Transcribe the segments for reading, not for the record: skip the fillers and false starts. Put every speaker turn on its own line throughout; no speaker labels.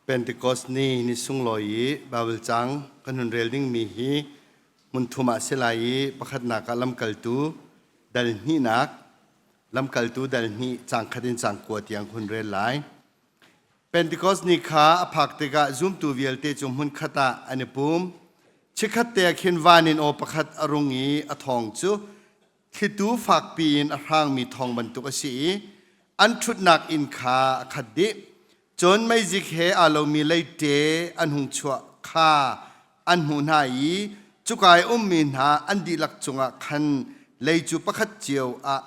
Pentecost ni ni sunglawi i Baibal caang kan hun rel dingmi hi hmun thum ah a si lai i pakhatnak ah lamkaltu dal hnihnak lamkaltu dal hnih caang khat in caang kua tiang hun rel lai. Pentecost ni kha a phak tikah zumtu vialte cu hmunkhat ah an i pum. Chikkhat te ah khin van in aw pakhat a rung i a thawng cu thlitu fakpi in a hrangmi thawng bantuk a si i an ṭhutnak inn kha a khat dih. Cun meizik he aa lomi leite an hung chuah kha an hmuh hna i cuka i ummi hna an dihlak cungah khan lei cu pakhat cio ah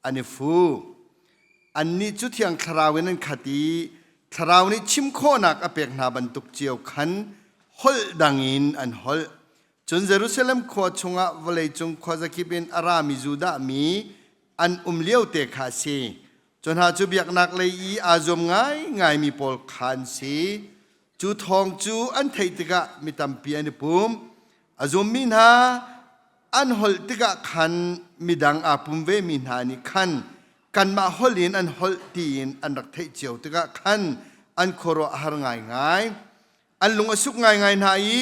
an i fu. Annih cu Thiang Thlarau in an khat i Thlarau nih chim khawhnak a pek hna bantuk cio khan holh dang in an holh. Cun Jerusalem khua chungah vawleicung khuazakip in a rami Judah mi an um lio te kha a si. Cu hna cu biaknak lei i aa zuam ngaingaimi pawl kha an si. Cu thawng cu an theih tikah mi tampi an i pum. A zummi hna an holh tikah khan midang aa pum vemi hna nih khan kanmah holh in an holh tiin an rak theih cio tikah khan an khuaruah a har ngaingai. An lung a suk ngaingai hna i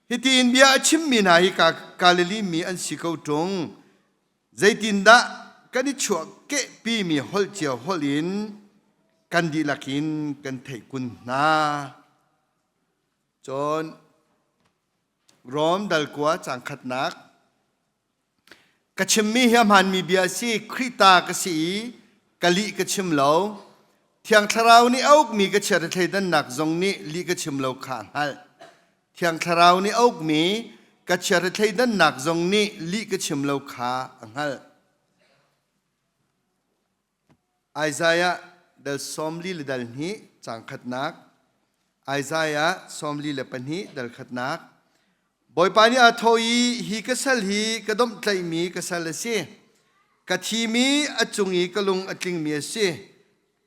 hitiin bia a chimmi hna hi Galilee mi an si ko ṭung. Zeitindah kan i chuahkehpimi holh cio holh in kan dihlak in kan theih kun hna. Cun Rom dal kua caang khatnak ka chimmi hi a hmaanmi bia a si Khrih ta ka si i ka lih ka chim lo Thiang Thlarau nih a ukmi ka chiat a thleidannak zong nih lih ka chim lo kha a hngalh Thiang Thlarau nih a ukmi ka chiat a thleidannak zong nih lih ka chim lo kha a hngalh Isaiah dal 42 le dal hnih caang khatnak Isaiah 42 dal khatnak Bawipa nih aa thawh i hi ka sal hi ka domhtlaihmi ka sal a si ka thimi a cung i ka lung a tlingmi a si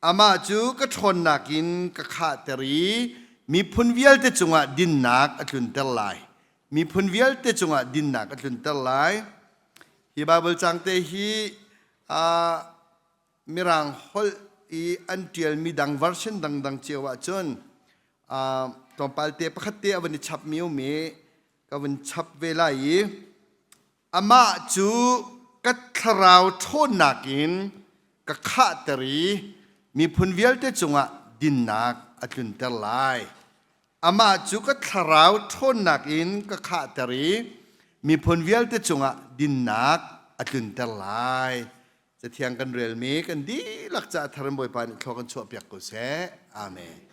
amah cu ka ṭhawnnak in ka khahter i miphun vialte cungah dinnak a tlunter lai miphun vialte cungah dinnak a tlunter lai hi Baibal caang te hi Mirang holh i an ṭialmi dang version dangdang cio ahcun tlawmpal te pakhat te a van i chapmi um i ka vun chap ve lai i amah cu ka thlarau ṭhawnnak in ka khahter i miphun vialte cungah dinnak a tlunter lai. Amah cu ka thlarau ṭhawnnak in ka khahter i miphun vialte cungah dinnak a tlunter lai. Cathiang kan relmi kan dihlak caah thar in Bawipa nih thlua kan chuahpiak ko seh. Amen.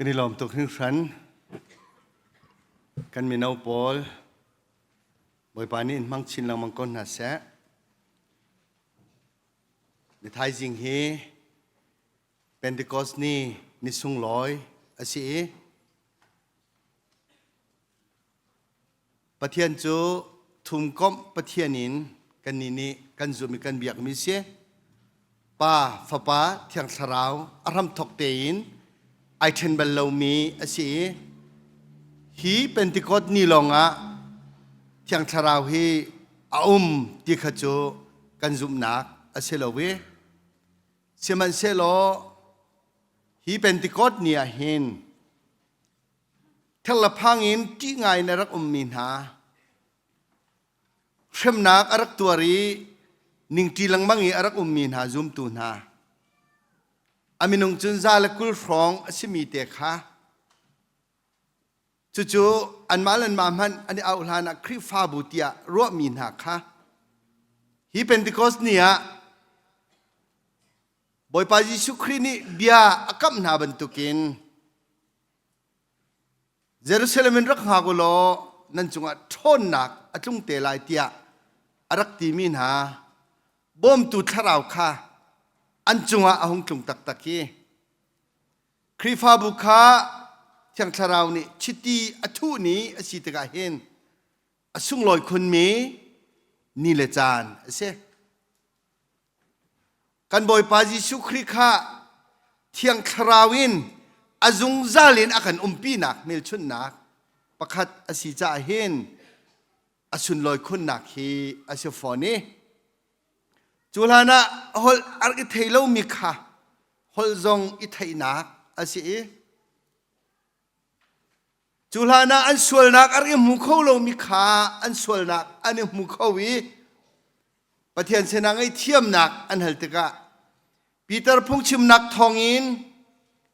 Kan i lawm tuk hringhran. Kan mino pawl Bawipa nih in hmang chin lengmang ko hna seh. Ni thaizing hi Pentecost ni ni sunglawi a si i Pathian cu thumkomh Pathian in kannih nih kan zumh i kan biakmi si. Pa, Fapa, Thiang Thlarau a hramthawk tein ai ṭhen bal lomi a si i hi Pentecost ni lawngah Thiang Thlarau hi a um ti kha cu kan zumhnak a si lo i sihmanhsehlaw hi Pentecost ni ah hin Therlaphang in ṭih ngai in a rak ummi hna hremnak a rak tuar i ningṭi lengmang i a rak ummi hna zumtu hna a minung cun 120 hrawng a simi te kha cucu anmah le anmah hmanh an i auh hlan ah Khrihfabu tiah ruahmi hna kha hi Pentecost ni ah Bawipa Jesuh Khrih nih bia a kamh hna bantukin Jerusalem in rak hngak u law nan cungah ṭhawnnak a tlung te lai tiah a rak timi hna bawmtu thlarau kha an cungah a hung tlung taktak i Khrihfabu kha Thiang Thlarau nih chiti a thuh ni a si tikah hin a sunglawi khunmi ni le caan a si. Kan Bawipa Jesuh Khrih kha Thiang Thlarau in a zungzal in a kan umpinak hmelchunhnak pakhat a si caah hin a sunlawi khunnak hi a si fawn i cu hlan ah holh a rak i thei lomi kha holh zong i theihnak a si i Cu hlan ah an sualnak a rak i hmu kho lomi kha an sualnak an i hmu kho i Pathian sinah ngaihthiamnak an hal tikah Peter phungchimnak thawngin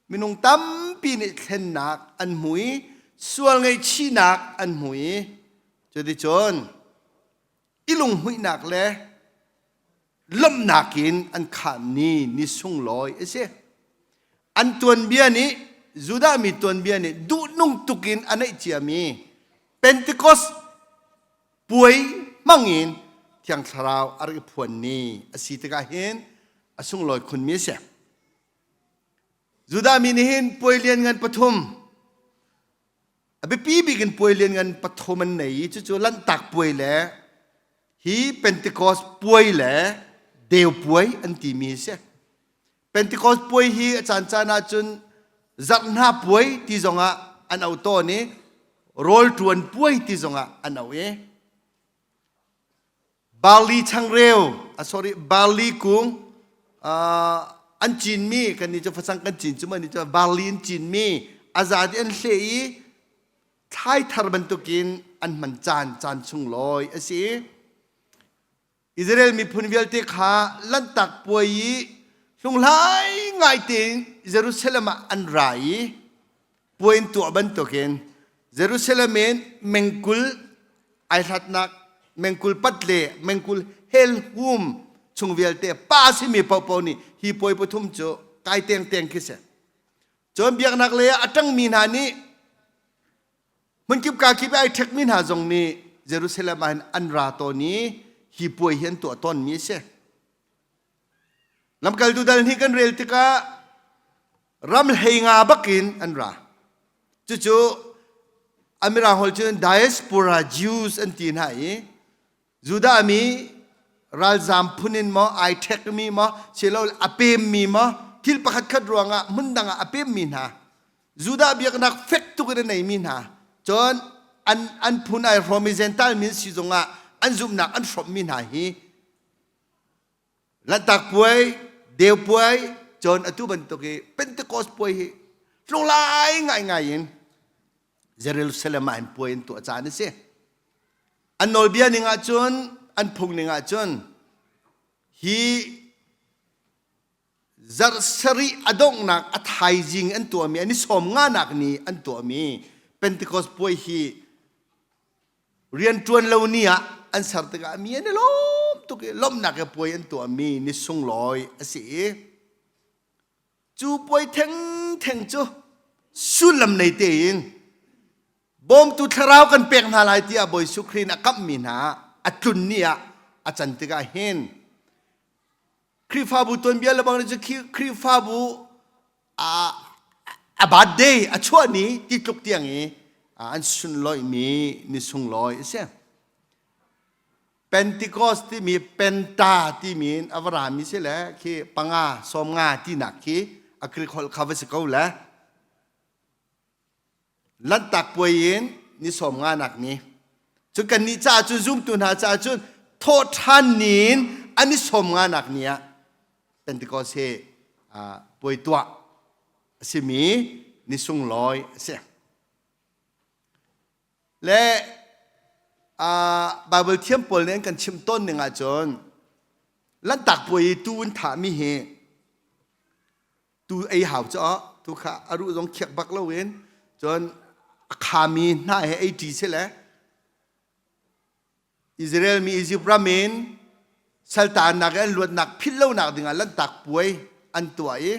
minung tampi nih thlennak an hmu i sual ngaihchihnak an hmu i cuticun i lunghmuihnak le lawmhnak in an khahmi ni sunglawi a si. An tuanbia nih Judah mi tuanbia nih duhnung tuk in a neih ciami Pentecost puai hmang in Thiang Thlarau a rak i phuan ni a si tikah hin a sunglawi khunmi a si. Judah mi nih hin puai lianngan pathum A biapi bik in puai lianngan pathum an nei i cucu Lanhtak puai le hi Pentecost puai le Deu puai an timi a si. Pentecost puai hi a caancaan ahcun zarh hna puai ti zongah an auh tawn i rawl ṭuan puai ti zongah an auh i Barley changreu, sorry, barley kung an cinmi kan nih cu facang kan cin cu mah nih cu barley an cinmi a zat i an hleh i thlai thar bantukin an hman caan caan chung lawi a si. Israel miphun vialte kha Lanhtak puai i hlunghlai ngai tein Jerusalem ah an ra i puai in tuah bantukin Jerusalem in mengkul ai hlatnak mengkul pat le mengkul helhum chung vialte pa simi paohpaoh nih hi puai pathum cu kai tengteng khi si. Cun biaknak lei ah a ṭangmi hna nih hmunkip kakip i ai ṭhekmi hna zong nih Jerusalem ah hin an ra tawn i hi puai hi an tuah tawnmi a si. Lamkaltu dal hnih kan rel tikah ram 15 bakin an ra. Cucu a mirang holh cun diaspora Jews an ti hna i Judah mi ralzam phun in maw ai ṭhekmi maw silo a pemmi maw thil pakhat khat ruangah hmun dang ah a pemmi hna Judah biaknak fek tuk in a neimi hna cun an an phun ai hrawm i Gentile min si zongah an zumhnak an hrawmmi hna hi Lanhtak puai, deu puai, cun atu bantuk i Pentecost puai hi tlunglai ngaingai in Jerusalem ah in puai an tuah caan a si. An nawlbia ning ahcun, an phung ning ahcun hi zarh sarih a donghnak a thaizing an tuahmi, an i sawm nganak ni an tuahmi Pentecost puai hi Rianṭuan lo ni ah an ser tikah mi an i lawm tuk i lawmhnak i puai an tuahmi ni sunglawi a si i cu puai thengtheng cu Sullam nei tein bawmtu thlarau kan pek hna lai tiah Bawi Jesuh Khrih nih a kamhmi hna a tlun ni ah a can tikah hin Khrihfabu tuanbia lebang nih cu Khrihfabu a birthday a chuah ni ti tluk tiang i an sunlawihmi ni sunglawi a si. Pentecost timi Penta timi in a va rami si le khi panga 50 tinak khi a Greek holh kha va si ko le Lanhtak puai in ni 50 nak ni. Cun kannih caah cun zumtu hna caah cun thawhṭhan ni in an i 50 nak ni ah Pentecost hi puai tuah a simi ni sunglawi a si. Le Bible thiam pawl nih an kan chimh tawn ning ahcun Lanhtak puai i tuu an thahmi hi tu ei hau cu tu kha a ruh zong khiak bak loin cun a khami hna he ei ṭi si le Israel mi Egypt ram in saltaannak in an luatnak philh lonak dingah lanhtak puai an tuah i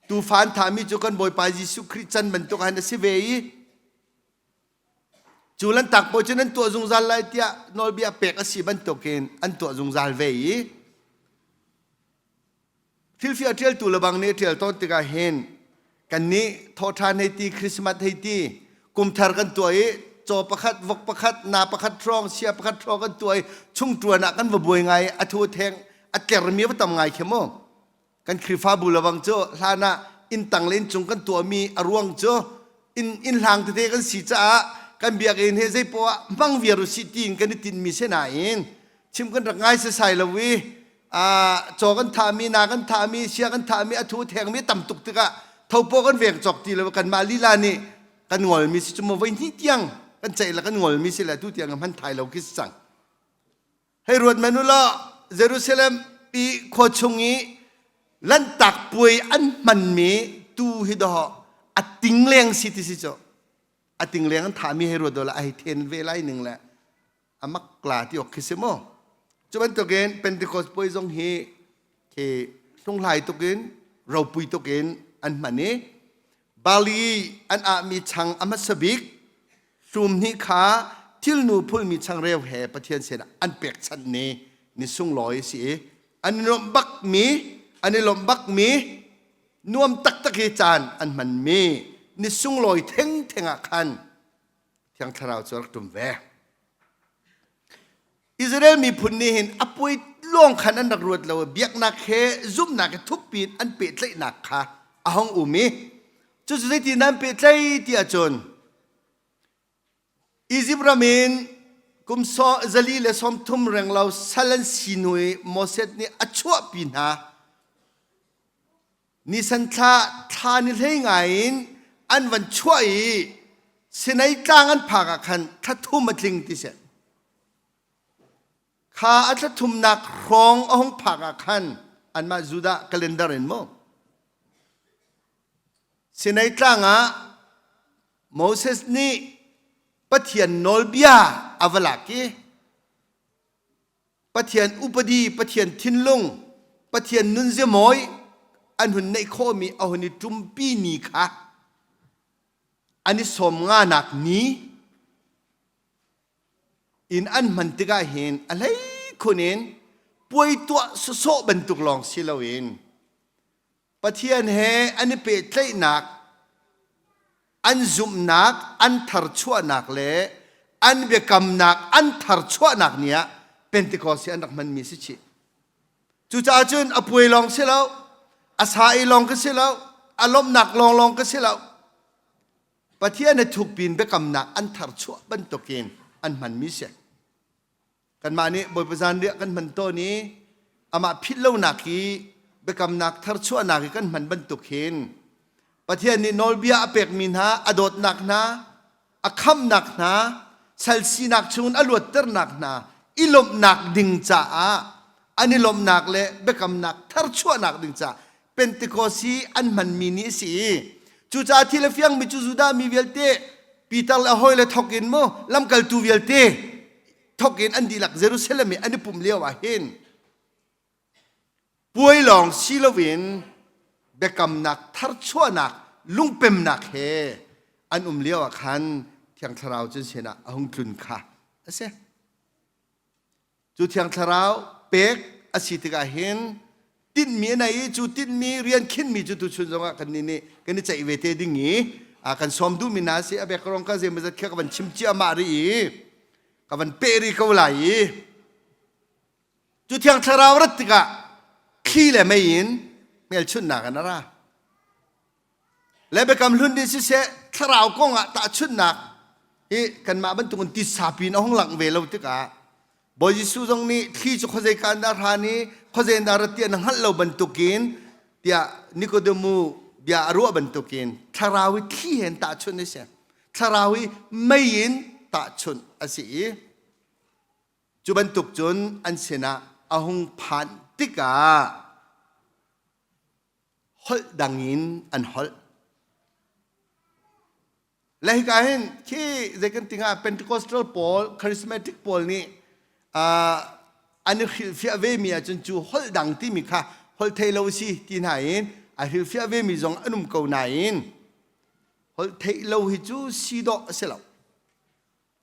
tuufa an thahmi cu kan Bawipa Jesuh Khrih can bantuk han a si ve i cu lanhtak puai cu nan tuah zungzal lai tiah nawlbia pek a si bantukin an tuah zungzal ve i Thilfi a ṭialtu lebang nih a ṭial tawn tikah hin kannih thawhṭhan hei ti, Christmas hei ti, kumthar kan tuah i caw pakhat, vok pakhat, na pakhat hrawng, sia pakhat hrawng kan tuah i chungṭuan ah kan va buai ngai i a thu theng a tlermi a va tam ngai khi mu. Kan Khrihfabu lebang cu hlan ah inn tang le inncung kan tuahmi a ruang cu inn inn hlang tete kan si caah kan biakinn he zeipoah hmang viar usih tiin kan i tinhmi si nain chim kan rak ngai sasai lo i caw kan thahmi na kan thahmi sia kan thahmi a thu thengmi tam tuk tikah thopaw kan veng cawk ti lo kanmah lila nih kan ngolmi si cu maw voi hnih tiang kan ceih le kan ngolmi si le tu tiang hman thai lo khi si cang hei ruat men u law Jerusalem i khua chung i lanhtak puai an hmanmi tu hi dawh a ting leng si ti si cu a ting leng an thahmi hei ruat dawh la a hei then ve lai ning le a mak la ti awk khi si mu cu bantukin Pentecost puai zong hi khi hlunghlai tukin ropui tukin an hman i Bali an ahmi chang a hmasa bik hlum hnih kha thilnu phulmi changreu he Pathian sinah an pekchanh ni ni sunglawi si i an i nuamh bakmi an i lawmh bakmi nuam taktak hi caan an hmanmi ni sunglawi thengtheng ah khan Thiang Thlarau cu a rak ṭum ve. Israel miphun nih hin a puai lawng khan an rak ruat lo biaknak he zumhnak he thukpi in an pehtlaihnak kha a hung um i cucu zeitin an pehtlaih ti ahcun Izipt ram in kum 130 renglo sal an si hnu i Moses nih a chuahpi hna Nisan thla thla ni hlei ngai in an van chuah i Sinai tlang an phak ah khan thla thum a tling ti si. Kha a thla thumnak hrawng a hung phak ah khan anmah Judah calendar in mu. Sinai tlang ah Moses nih Pathian nawlbia a va lak i Pathian upadi, Pathian thinlung, Pathian nunziamawi an hun neih khawhmi a hun i ṭumpi ni kha an i sawm nganak ni in an hman tikah hin a hleikhun in puai tuah sawsawh bantuk lawng si loin Pathian he an i pehtlaihnak, an zumhnak, an tharchuahnak le an biakamnak an tharchuahnak ni ah Pentecost hi an rak hmanmi si chih. Cucaah cun a puai lawng si lo, a sa i lawng ka si lo, a lawmhnak lawnglawng ka si lo. Pathian he thukpi in biakamnak an tharchuah bantukin an hmanmi si. Kanmah nih Bawipa zanriah kan hman tawn i amah philh lonak hi biakamnak tharchuahnak hi kan hman bantuk hin Pathian nih nawlbia a pekmi hna a dawtnak hna a khamhnak hna sal sinak chungin a luatternak hna i lawmhnak ding caah an i lawmhnak le biakamnak tharchuahnak ding caah Pentecost hi an hmanmi ni a si i cucaah thil a fiangmi cu Judah mi vialte Peter le a hawile thawk in mu lamkaltu vialte thawk in an dihlak Jerusalem i an i pumh lio ah hin puai lawng si loin biakamnak tharchuahnak lungpemnak he an um lio ah khan Thiang Thlarau cu sinah a hung tlun kha a si. Cu Thiang Thlarau pek a si tikah hin tinhmi a nei i cu tinhmi rian khinmi cu tuchun zongah kan nih nih kan i ceih ve te ding i kan sawm duhmi hna si a bek rong ka zeimawzat kha ka van chim ciahmah rih i ka van peh rih ko lai i cu Thiang Thlarau rat tikah thli le mei in hmelchunhnak in a ra. Le biakam hlun nih siseh thlarau kong ah tahchunhnak hi kanmah bantukin titsa piin a hung langh ve lo tikah Bawi Jesuh zong nih thli cu khuazei ka dah hran i khuazei dah rat tiah na hngalh lo bantukin tiah Nikodemu bia a ruah bantukin thlarau i thli he in tahchunh a si. Thlarau i mei in tahchunh a si i cu bantuk cun an sinah a hung phanh tikah holh dang in an holh. Le hika hin khi zei kan ti hnga Pentecostal pawl, charismatic pawl nih an i hrilhfiah ve mi ahcun cu holh dang timi kha holh thei lo si ti hna in a hrilhfiah ve mi zong an um ko nain holh theih lo hi cu si dawh a si lo.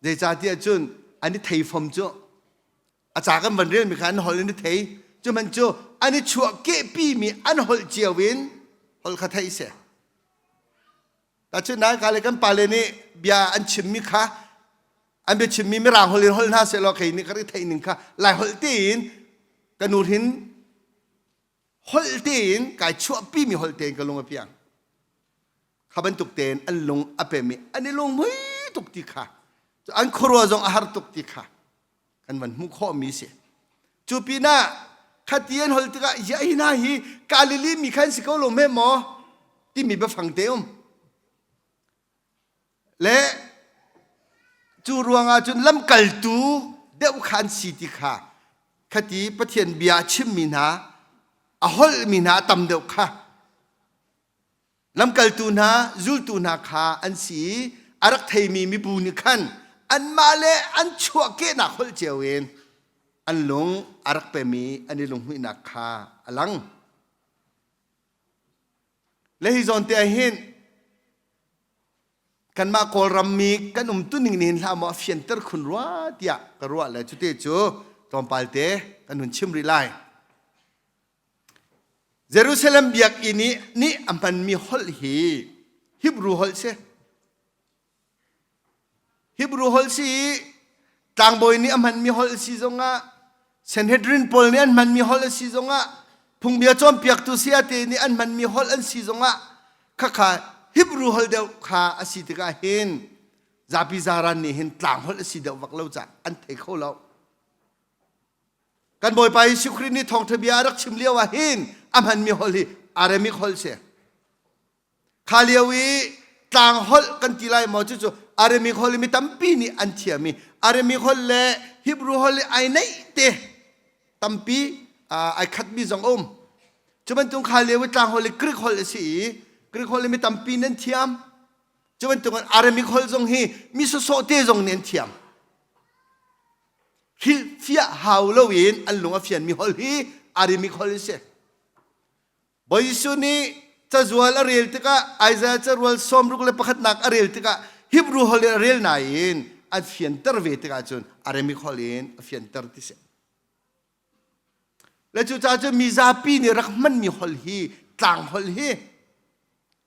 Zeicahtiah cun an i thei fom cu a ca kan van relmi kha an holh in i thei cu hmanh cu an i chuah kehpimi an holh cio in holh kha theih si. Tahchunhnak ka le kan pale nih bia an chimmi kha an bia chimmi mirang holh in holh hna sehlaw kei nih ka rak theih ning kha lai holh tein ka nu hin holh tein kai chuahpimi holh tein ka lung a piang. Kha bantuk tein an lung a pem i an i lunghmui tuk ti kha an khuarua zong a har tuk ti kha kan van hmuh khawhmi si. Cu pinah khati an holh tikah ya hi hna hi Galilee mi khan si ko lo hme maw timi biafang te um. Le cu ruangah cun lamkaltu deuh kha an si ti kha khati Pathian bia a chimmi hna a holhmi hna a tam deuh kha Lamkaltu hna, zultu hna kha an si i a rak theimi mibu nih khan anmah le an chuahkehnak holh cio in an lung a rak pem i an i lunghmuihnak kha a lang. Le hi zawn te ah hin kanmah Kawlram mi kan umtuning nih hin hlah maw a fianter khun rua tiah ka ruah le cute cu tlawmpal te kan hun chim rih lai. Jerusalem biakinn i nih a hmanmi holh hi Hebrew holh si. Hebrew holh si i tlangbawi nih a hmanmi holh si zongah Sanhedrin pawl nih an hmanmi holh a si zongah phungbia cawnpiaktu sayate nih an hmanmi holh an si zongah khakha Hebrew holh deuh kha a si tikah hin zapi zaran nih hin tlang holh a si deuh vak lo caah an thei kho lo. Kan Bawipa Jesuh Khrih nih thawngṭha bia a rak chim lio ah hin a hmanmi holh hi Aramaic holh si. Kha lio i tlang holh kan ti lai maw cucu Aramaic holh mi tampi nih an thiam i Aramaic holh le Hebrew holh i ai neih te tampi ai khatmi zong a um. Cu bantuk kha lio i tlang holh i Greek holh a si i Greek holh i mi tampi nih an thiam. Cu bantuk in Aramaic holh zong hi mi sawsawh te zong nih an thiam. Hrilhfiah hau loin an lung a fianmi holh hi Aramaic holh a si. Bawi Jesuh nih cazual a rel tikah Isaiah carual 61 a rel tikah Hebrew holh in a rel nain an fianter ve tikah cun Aramaic holh in a fianter ti si. Le cucaah cun mi zapi nih rak hmanmi holh hi tlang holh hi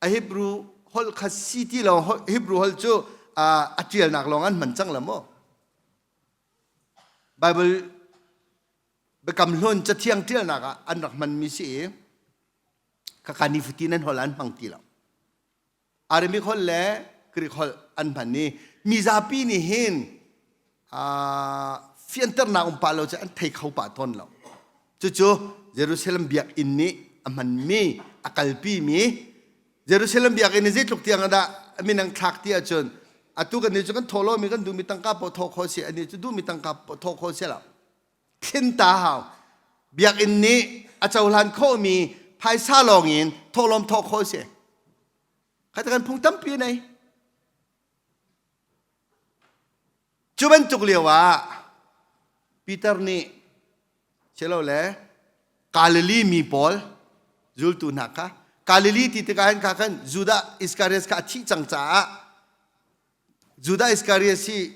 a Hebrew holh kha si ti lo Hebrew holh cu a ṭialnak lawng an hman cang la maw? Bible biakam hlun cathiang ṭialnak ah an rak hmanmi si i khakha nifatin an holh an hmang ti lo. Aramaic holh le Greek holh an hman i mizapi nih hin fianternak um pah lo cu an thei kho pah tawn lo. Cucu Jerusalem biakinn nih a hmanmi, a kalpimi Jerusalem biakinn hi zeitluk tiang dah min an thlak ti ahcun atu kan nih cu kan thawh lomi kan duhmi tangka paoh thawh khawh si ani cu duhmi tangka paoh thawh khawh si lo thlen ta hau biakinn nih a cohlan khawhmi phaisa lawng in thawhlawm thawh khawh si kha kan phung tampi nei Cu bantuk lio ah Peter nih silole Galilee mi pawl zultu hna kha. Galilee ti tikah hin kha khan Judah Iskariot kha a thih cang caah Judah Iskariot si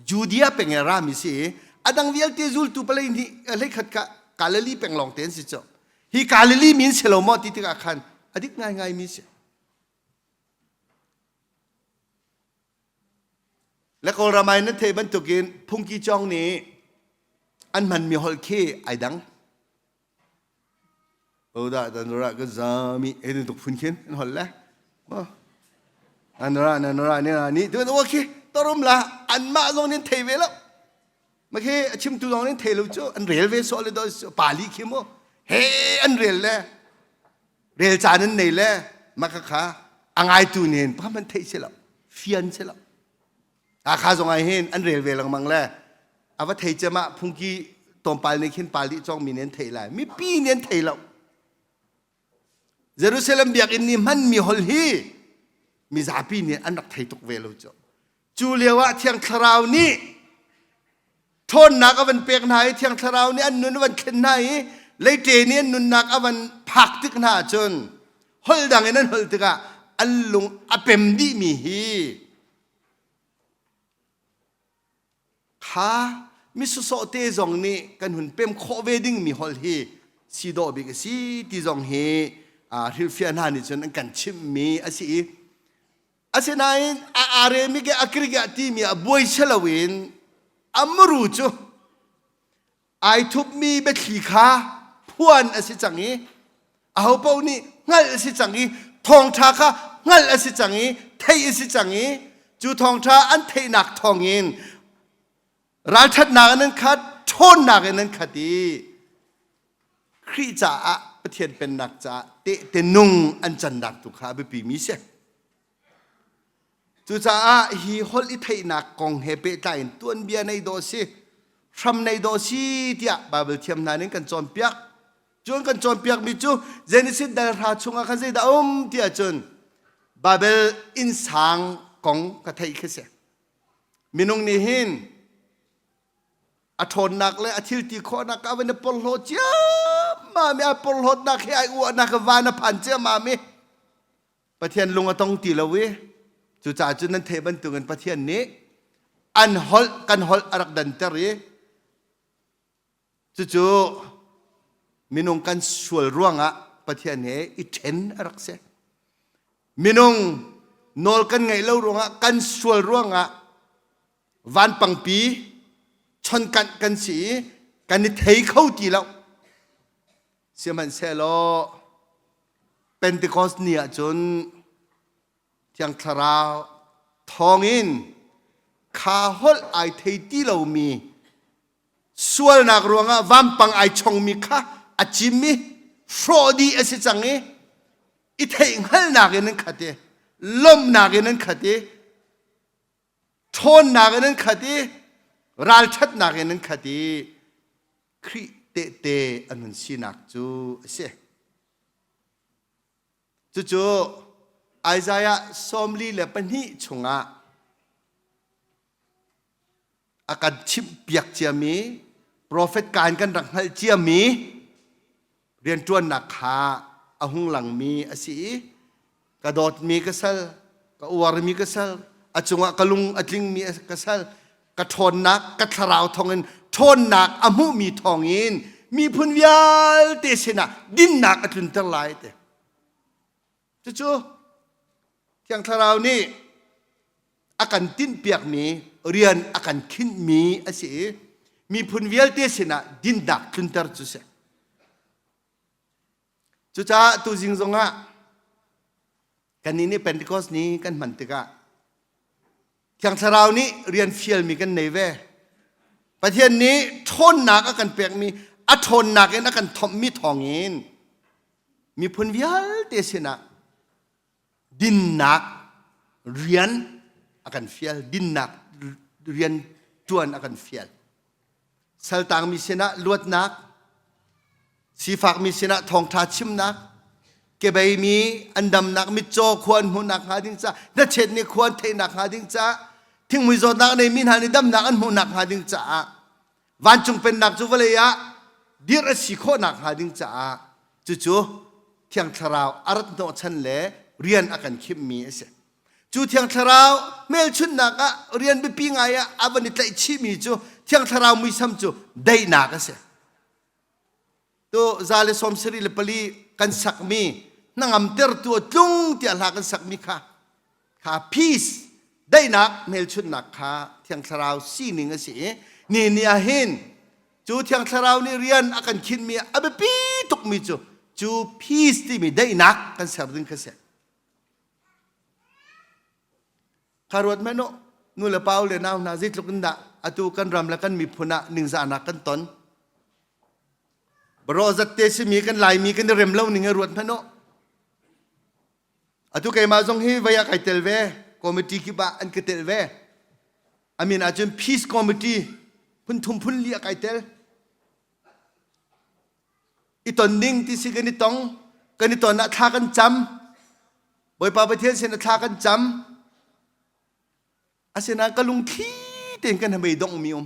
Judea peng i rami si i a dang vialte zultu palei nih hleikhat kha Galilee peng lawng te an si cu. Hi Galilee min si lo maw ti tikah khan a dik ngaingai mi si. Le Kawlram ah nan theih bantukin phungki cawng nih an hmanmi holh khi ai dang. Oda tanura ka zami he tuk phun khin an holh le. Anura nanura ne na ni tu wa khi torum la anmah zong nin thei ve lo. Ma khi a chimtu zong nin thei lo cu an rel ve so le do pali khi mu. He an rel le rel caan an nei le maka kha a ngaitu nin pakhat man theih si lo fian si lo Hakha zong ah hin an rel ve lengmang le a va thei cem ah phungki tlawmpal nih khin pal dih cawngmi nih an theih lai mipi nih an thei lo Jerusalem biakinn nih hmanmi hol hi mizapi nih an rak thei tuk ve lo cu cu lio ah Thiang Thlarau nih ṭhawnnak a van pek hna i Thiang Thlarau nih an nun a van thlen hna i leite nih an nunnak a van phak tik hna ahcun holh dang in an holh tikah an lung a pem dihmi hi Kha misawsawh te zong nih kan hun pem khawh ve dingmi holh hi si dawh bik a si ti zong hi hrilhfiah hna nih cun an kan chimhmi a si i asinain a aremi ke a Greek ah timi ah buai si loin a muru cu ai thupmi biathli kha phuan a si cang i ahopaoh nih hngalh a si cang i thawngṭha kha hngalh a si cang i theih a si cang i cu thawngṭha an theihnak thawngin ralṭhatnak in an khat ṭhawnnak in an khat i Khrih caah Pathian pennak caah tehte nung an cannak tu kha a biapimi si. Cucaah hi holh i theihnak kong he pehtlai in tuanbia nei dawh si, hram nei dawh si tiah Baibal thiam hna nih kan cawnpiak. Cun kan cawnpiakmi cu Genesis dal hra chungah khan zeidah a um ti ahcun Babel innsang kong ka theih khi si. Minung nih hin a ṭhawnnak le a thil ti khawhnak a van i porhlaw ciammam i a porhlawtnak he ai uahnak van a phan ciammam i Pathian lung a tong ti lo i cucaah cun nan theih bantukin Pathian nih an holh kan holh a rak danter i cucu minung kan sual ruangah Pathian he i ṭhen a rak si. Minung nawl kan ngeih lo ruangah kan sual ruangah vanpangpi chonkanh kan si i kan i thei kho ti lo. Sihmanhsehlaw Pentecost ni ahcun Thiang Thlarau thawngin kha holh ai thei ti lomi sualnak ruangah vampang ai chongmi kha a cim i hrawh dih a si cang i i theihhngalhnak in an khat i lawmhnak in an khat i ṭhawnnak in an khat i ralṭhatnak in an khat i Khrih tehte an hun sinak cu a si. Cucu Isaiah 42 chungah a kan chimhpiak ciami profet kaan kan rak hngalh ciami rianṭuannak kha a hung langmi a si i ka dawtmi ka sal ka uarmi ka sal a cungah ka lung a tlingmi ka sal ka ṭhawnnak ka thlarau thawngin ṭhawnnak a hmuhmi thawngin miphun vialte sinah dinnak a tlunter lai te cucu Thiang Thlarau nih a kan tinhpiakmi rian a kan khinhmi a si i miphun vialte sinah dinnak tlunter cu si. Cucaah tuzing zongah kannih nih Pentecost ni kan hman tikah Thiang Thlarau nih rian fialmi kan nei ve. Pathian nih ṭhawnnak a kan pekmi a ṭhawnnak in a kan thomhmi thawngin miphun vialte sinah dinnak rian a kan fial dinnak rian ṭuan a kan fial saltangmi sinah luatnak sifakmi sinah thawngṭha chimnak kebeimi an damnak mitcaw khua an hmuhnak hnga ding caah hnachet nih khua an theihnak hnga ding caah thingmui zawtnak neimi hna nih damnak an hmuhnak hnga ding caah vancung pennak cu vawlei ah dirh a si khawhnak hnga ding caah cucu. Thiang Thlarau a rat hnawhchan le rian a kan khimhmi a si. Cu Thiang Thlarau hmelchunhnak ah rian biapi ngai ah a van i tlaih chihmi cu Thiang Thlarau muisam cu daihnak a si. Tu 174 kan sakmi hnangamtertu a tlung tiah hla kan sakmi kha kha peace daihnak hmelchunhnak kha Thiang Thlarau sining a si i ni ni ah hin cu Thiang Thlarau nih rian a kan khinhmi a biapi tukmi cu cu peace timi daihnak kan ser ding kha si. Kha ruat hmanh u, nu le pa le nau hna zeitluk in dah atu kan ram le kan miphun ah ningzahnak kan ton. Baraw zatte simi kan Laimi kan i rem lo ning i ruat hmanh u. Atu keimah zong hi vei ah kai tel ve, committee kip ah an ka tel ve. Amin ahcun peace committee phun thum phun li ah kai tel. I ton ding ti si kan i tong, kan i ton ah thla kan cam. Bawipa Pathian sin ah thla kan cam. Asinain ka lungthli tein kan hamei dongmi um.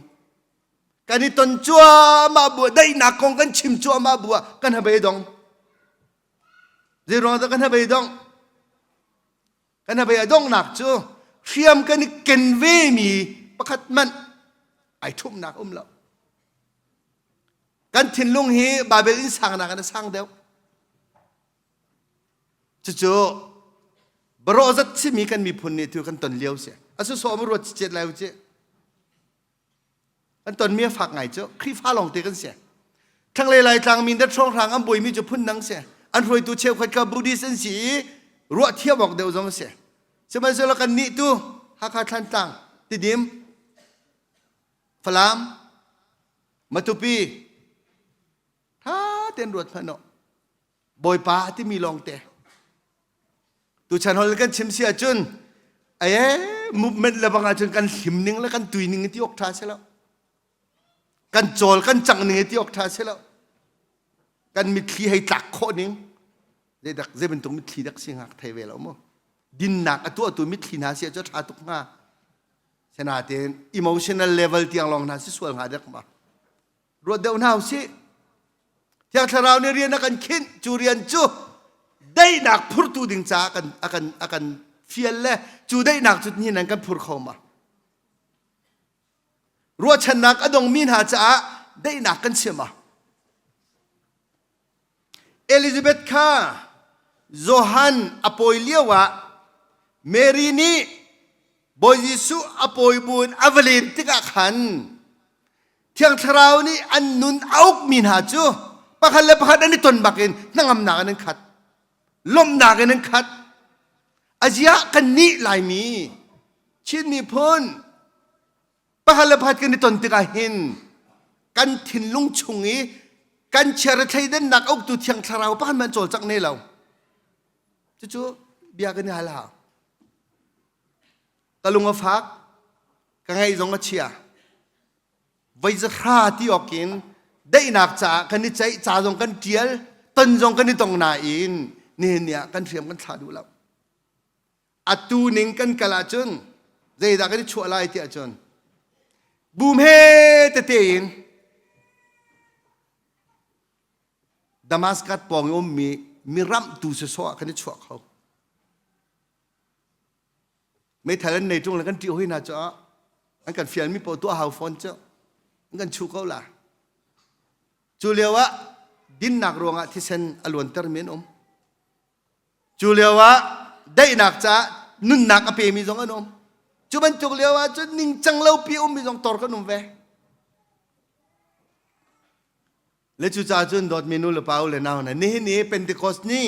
Kan i ton cuahmah bu daihnak kong kan chim cuahmah bu ah kan habei dong. Zeiruang dah kan habei dong? Kan habei a donghnak cu hriam kan i ken ve mi pakhat hmanh ai ṭhumhnak um lo. Kan thinlung hi Babel inn sangnak in a sang deuh. Cucu barawh zat simi kan miphun nih tu kan ton lio si. A sawsawh ma ruat cicet lai u ci. Kan tonmi a fak ngai cu Khrihfa lawngte kan si. Thlanglei Laitlang Mindat hrawnghrang an buaimi cu phun dang si. An hruaitu cheukhat kha Buddhist an si i ruah thiam awk deuh zong a si. Sihmanhsehlaw kan nih tu Hakha Thlantlang, Tidim, Falam, Matupi, tha tein ruat hmanh u. Bawipa a timi lawngte. Tuchan hol kan chim si ahcun aye movement le bang ahcun kan hlim ning le kan tui ning ti awk tha si lo. Kan cawl kan cang ning ti awk tha si lo. Kan mitthli hei tlak khawh ning zeidak zei bantuk mitthli dak si ngak thei ve lo mu. Dinnak a tuahtu mitthli hna si ahcun tha tuk hnga. Senatein emotional level tiang lawng hna si sual hnga dek ma. Ruat deuh hna usih. Thiang Thlarau nih rian a kan khinh. Cu rian cu daihnak phurtu ding caah kan a kan a kan fial le cu daihnak cu nihin an kan phur kho ma. Ruahchannak a dongmi hna caah daihnak kan chim ah. Elizabeth kha Johan a pawi lio ah Mary nih Bawi Jesuh a pawi buin a va len tikah khan Thiang Thlarau nih an nun a ukmi hna cu pakhat le pakhat an i ton bakin hnangamnak in an khat, lawmhnak in an khat. Aziah kannih Laimi, Chin miphun, pakhat le pakhat kan i ton tikah hin kan thinlung chung i kan chiara thleidannak a uktu Thiang Thlarau pakhat hmanh cawlcangh ne lo. Cucu bia kan i hal hau. Ka lung a fak, ka ngaih zong a chia. Voi zahra ti awk in daihnak caah kan i ceih, ca zong kan ṭial, ton zong kan i tong nain nihin ni ah kan hriam kan thlah duh lo. Atu ning kan kal ahcun zeidah kan i chuah lai ti ahcun bum he tete in Damascus pawng i ummi miramhtu sawsawh ah kan i chuah kho. Meithal an nei ṭung le kan ṭih hoi hna cu an kan fialmi paoh tuah hau fawn cu an kan chuh ko la. Cu lio ah dinnak ruangah thisen a luantermi an um. Cu lio ah daihnak caah nunnak a pemi zong an um. Cu bantuk lio ah cun ningcang lopi ummi zong tor kan um ve. Le cucaah cun dawtmi nu le pa u le nau hna nihin i Pentecost ni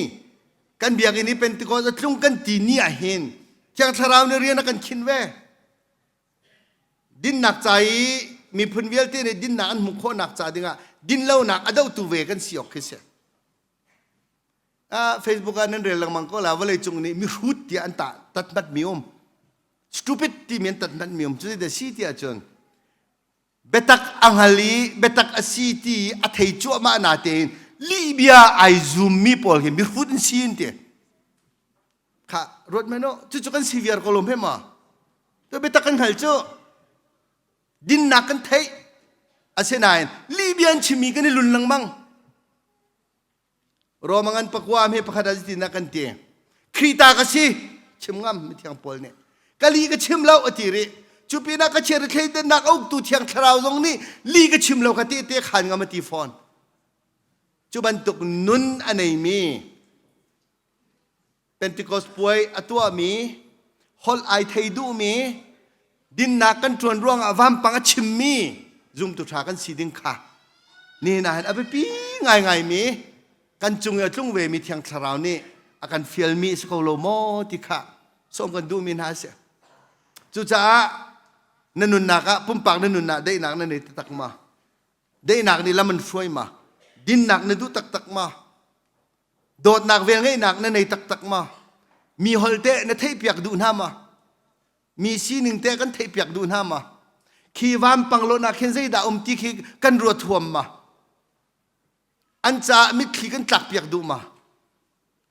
kan biakinn i Pentecost a tlung kan ti ni ah hin Thiang Thlarau nih rian a kan khin ve. Dinnak ca i miphun vialte nih dinnak an hmuh khawhnak ca dingah dinlonak a dohtu ve kan si awk khi si. Ah, Facebook ah nan rel lengmang ko la vawlei cung nih mihrut tiah an tah tatmat mi um stupid timi an tatmat mi um cu da si tiah cun biatak a hngal i biatak a si ti a thei cuahmah na tein lihbia ai zummi pawl hi mihrut an si in ti kha ruat men cucu kan si viar ko lo hme ma to biatak kan hngal cu dinnak kan theih asinain lihbia an chimmi kan i lun lengmang. Roma ngan pakua he pakhat ah zeitindah kan ti? Khrih ta ka si chim ngam mithiang Paul nih. Ka li ka chim lo a ti rih. Cu pinah ka chia thleidannak a uktu thiang thlarau zong nih li ka chim lo kha tehte khan ngam a ti fawn. Cu bantuk nun a neimi Pentecost puai a tuahmi, holh ai thei duhmi, dinnak kan ṭuan ruangah vampang a chimmi zumtu ṭha kan si ding kha nihin ah hin a biapi ngaingaimi kan cung i a tlung vemi Thiang Thlarau nih a kan fialmi a si ko lo maw ti kha sawm kan duhmi hna a si. Cucaah na nunnak ah pumpak na nunnak daihnak na nei taktak ma? Daihnak nih lam an hruai ma? Dinnak na duh taktak ma? Dawtnak velngeihnak na nei taktak ma? Mi holh teh na theihpiak duh hna ma? Mi sining teh kan theihpiak duh hna ma? Khi vampang lawhnak khin zeidah um ti khi kan ruat huam ma? An caah mitthli kan tlakpiak duh ma?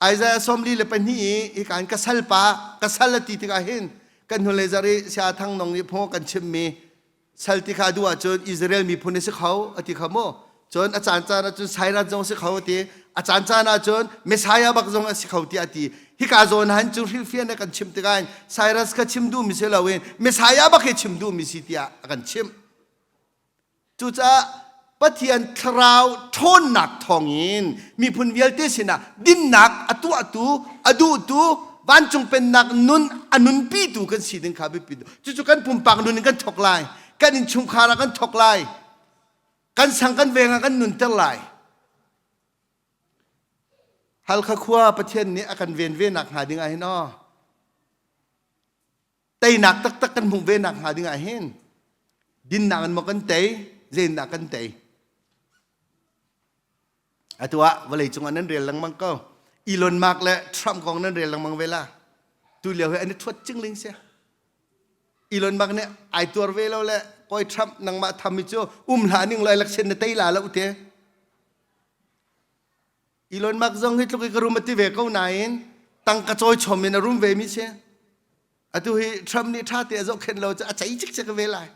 Isaiah 42 i hika in ka salpa ka sal a ti tikah hin kan hnulei zarh i Saya Thang Nong nih phung kan chimmi sal ti kha duh ahcun Israel miphun a si kho a ti kha mu cun a caan caan ahcun Cyrus zong si kho a ti a caan caan ahcun Messiah bak zong a si kho tiah a ti hika zawn han cu hrilhfian a kan chimh tikah Cyrus kha chim duhmi si loin Messiah bak hi chim duhmi si tiah a kan chimh Cucaah Pathian thlarau ṭhawnnak thawngin miphun vialte sinah dinnak a tuahtu, a duhtu, vancung pennak nun a nunpitu kan si ding kha biapi. Cucu kan pumpak nun in kan thawk lai, kan innchungkhar ah kan thawk lai, kan sang kan veng ah kan nunter lai. Halkha khua Pathian nih a kan ven ve nak hnga ding ah hin aw teinak taktak kan hmuh ve nak hnga ding ah hin dinnak in maw kan tei zennak kan tei atu ah vawlei cungah nan rel lengmang ko Elon Musk le Trump kong nan rel lengmang ve la tu lio hi an i thuat cingling sia Elon Musk nih ai tuar ve lo le koi Trump nangmah tham mi cu um hlah ning lo election na tei la lo te Elon Musk zong hi tluk i ka rum a ti ve ko nain tangka cawi chom in a rum ve mi si. Atu hi Trump nih ṭha te a zohkhenh lo cu a cei cikcek ve lai.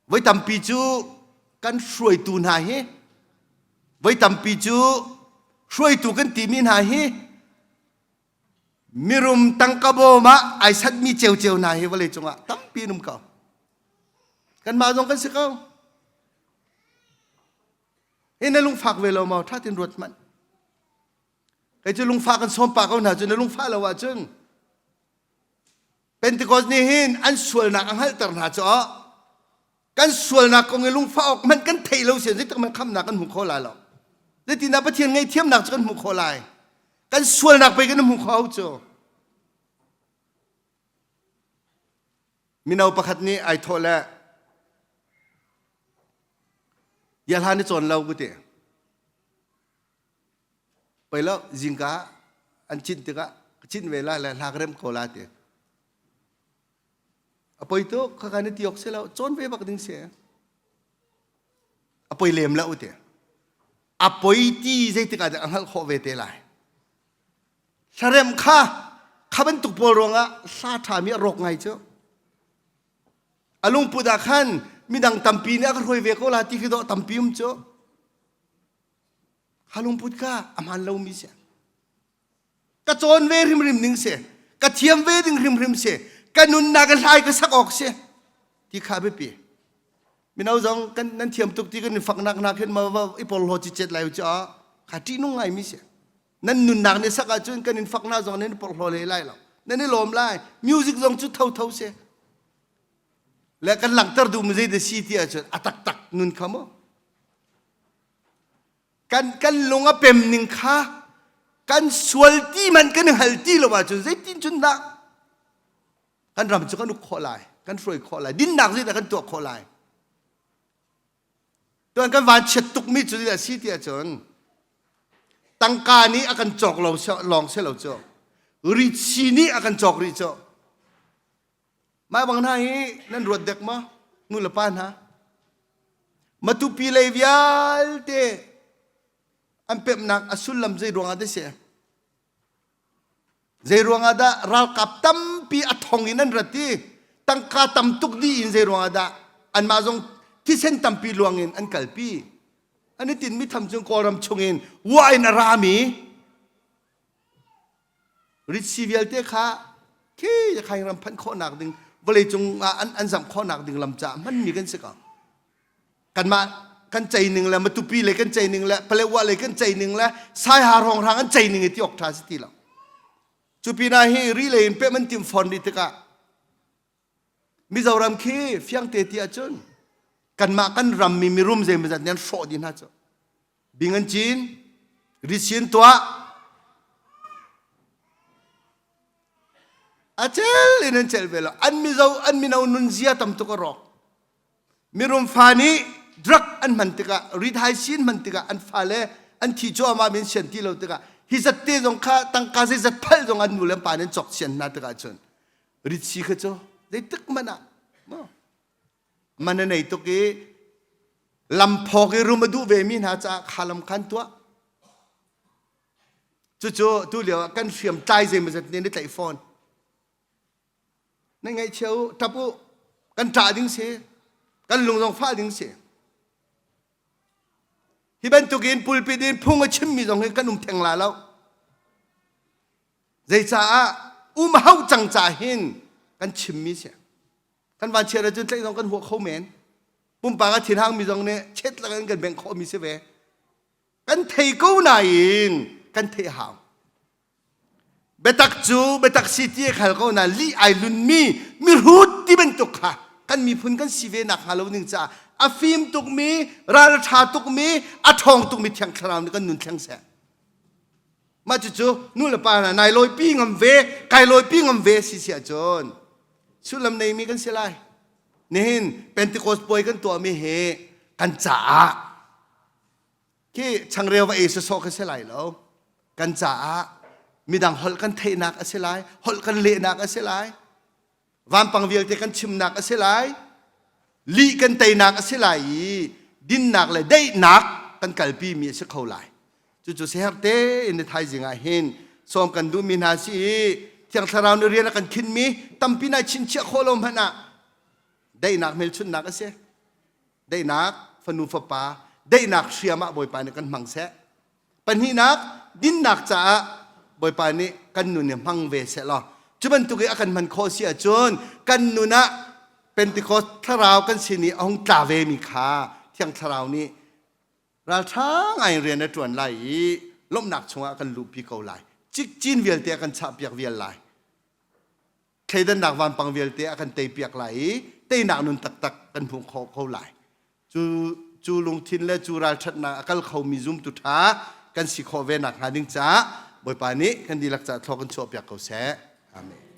Voi tampi cu kan hruaitu hna hi voi tampi cu hruaitu kan timi hna hi mirum tangka bawm ah ai satmi ceuceu hna hi vawlei cungah tampi an um ko. Kanmah zong kan si ko. Hi na lungfak ve lo maw? Ṭha tein ruat hmanh. Kei cu lungfah kan sawm pah ko hna cu na lungfah lo ahcun Pentecost nih hin an sualnak a hngalhter hna cu kan sualnak kong i lungfah awk hmanh kan theih lo sian zeitik hmanh khamnak kan hmu kho lai lo. Zeitindah Pathian ngaihthiamnak cu kan hmuh khawh lai? Kan sualnak pei kan hmu kho cu. Mino pakhat nih ai thawh le Bia hla na cawn lo ku ti. Pei lo zingka an cinh tikah ka cinh ve la le hla ka rem ko la ti. A poi tuk khaka na ti awk si lo cawn ve bak ding si. A poi lem lo ti. A poi ti zeitik ah dah a hngalh khawh ve te lai. Hlarem kha kha bantuk pawl ruangah hla ṭhami a rawk ngai cu. A lungput ah khan midang tampi nih a ka hruai ve ko la ti khi dawh tampi um cu. Kha lungput kha a hmaan lomi si. Ka cawn ve hrimhrim ding si. Ka thiam ve ding hrimhrim si. Ka nunnak ka hlai ka sak awk si. Ti kha biapi. Mino zong kan nan thiam tuk ti kan in faknak nak hin ma va i porhlaw cicet lai cu a kha ṭihnung ngaimi si. Nan nunnak nih sak ahcun kan in faknak zong nan i porhlaw le lai lo. Nan i lawm lai. Music zong cu thotho si. Le kan langhter duhmi zei dah si ti ahcun a taktak nun kha mu. Kan kan lung a pem ning kha kan sual ti man kan hal ti lo ahcun zeitin cun dah kan ram cu kan uk khawh lai, kan hruai khawh lai, dinnak zeidah kan tuah khawh lai. Tuan kan vanchiat tukmi cu zeidah si ti ahcun tangka nih a kan cawk lo lawng si lo cu ritsi nih a kan cawk rih cu Mah bang hna hi nan ruat dek maw? Nu le pa hna. Matupi lei vialte an pemhnak a sullam zei ruangah dah si? Zei ruangah dah ralkap tampi a thong in an rat i tangka tam tuk dih in zei ruangah dah anmah zong thisen tampi luang in an kalpi? An i tinhmi tham cu Kawlram chungin wa in a rami ritsi vialte kha khi khai ram phanh khawhnak ding vawleicung ah an, an zamh khawhnak ding lam caah hmanmi kan si ko. Kanmah kan cei ning le Matupi le kan cei ning le Palewa le kan cei ning le Saiha hrawnghrang an cei ning i ti awk ṭha si ti lo. Cu pinah hi ri lei in pem an timh fawn rih tikah Mizoram khi fiangte ti ahcun kanmah kan rammi mirum zeimawzat nih an hrawh dih hna cu. Bing an cin, risi an tuah. A cel in an cel ve lo. An mizo an mino nunzia tam tuk a rawk. Mirum fa nih drug an hman tikah rithaisi an hman tikah an fale an thi cuahmah mi an sian ti lo tikah hi zat te zong kha tangka zeizat phalh zong an nu le an pa nih an cawk sian hna tikah cun ritsi kha cu zeitik hmanh ah man a nei tuk i lamphawk i rum a duh ve mi hna caah kha lam khan tuah cucu tu lio ah kan hriam tlai zeimawzat nih an i tlaih fawn Nan ngaihchia u, ṭap u, kan ṭah ding si, kan lung zong fah ding si. Hi bantukin pulpit in phung a chimmi zong hi kan um theng la lo. Zeicaah um hau cang ca hin kan chimmi si. Kan van chiat ahcun tlaih zong kan huah kho men. Pumpak a thinhangmi zong nih chet lakin kan bengh khawhmi si ve. Kan thei ko nain kan theih hau. Biatak cu biatak si ti a khal ko na lih ai lunmi mihrut ti bantuk kha kan miphun kan si ve nak hnga lo ning caah a fim tukmi ral a ṭha tukmi a ṭhawng tukmi thiang thlarau nih kan nun thleng seh. Mah cucu nu le pa hna nai lawipi ngam ve kai lawipi ngam ve si si ahcun sullam neimi kan si lai. Nihin Pentecost puai kan tuahmi hi kan caah khi changreu va ei sawsawh kha si lai lo kan caah midang holh kan theihnak a si lai holh kan lehnak a si lai vampang vialte kan chimnak a si lai lih kan teinak a si lai i dinnak le daihnak kan kalpi mi a si kho lai cucu seher tein ni thaizing ah hin sawm kan duhmi hna si i thiang thlarau nih rian a kan khinmi tampi nai chinchiah khawh lo hmanh ah daihnak hmelchunhnak a si daihnak fanu fapa daihnak hriam ah Bawipa nih kan hmang seh pahnihnak dinnak caah Bawipa nih kan nun hi hmang ve seh law cu bantuk i a kan hman khawh si ahcun kan nun ah Pentecost thlarau kan sin i a hung tla ve mi kha Thiang Thlarau nih ralṭha ngai in rian a ṭuan lai i lawmhnak chungah kan luhpi ko lai cikcin vialte a kan chahpiak vial lai thleidannak vampang vialte a kan teipiak lai i teinak nun taktak kan hmuh khawh ko lai. Cu, cu lungthin le cu ralṭhatnak a kal khomi zumtu ṭha kan si khawh ve nak hnga ding caah Bawipa nih kan dihlak caah thlaw kan chuahpiak ko seh. Amen.